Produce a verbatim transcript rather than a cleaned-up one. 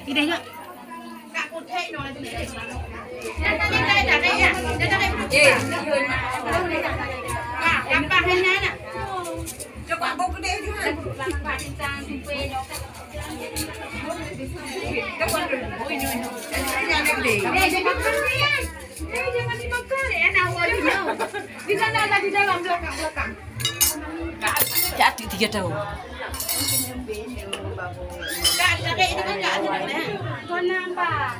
Idéh nyoe. Di sana ada di dalam, belakang, belakang. Kak, tiga tahun. Kak, tarik itu kan, Kak, ada, Kak. Kau nampak.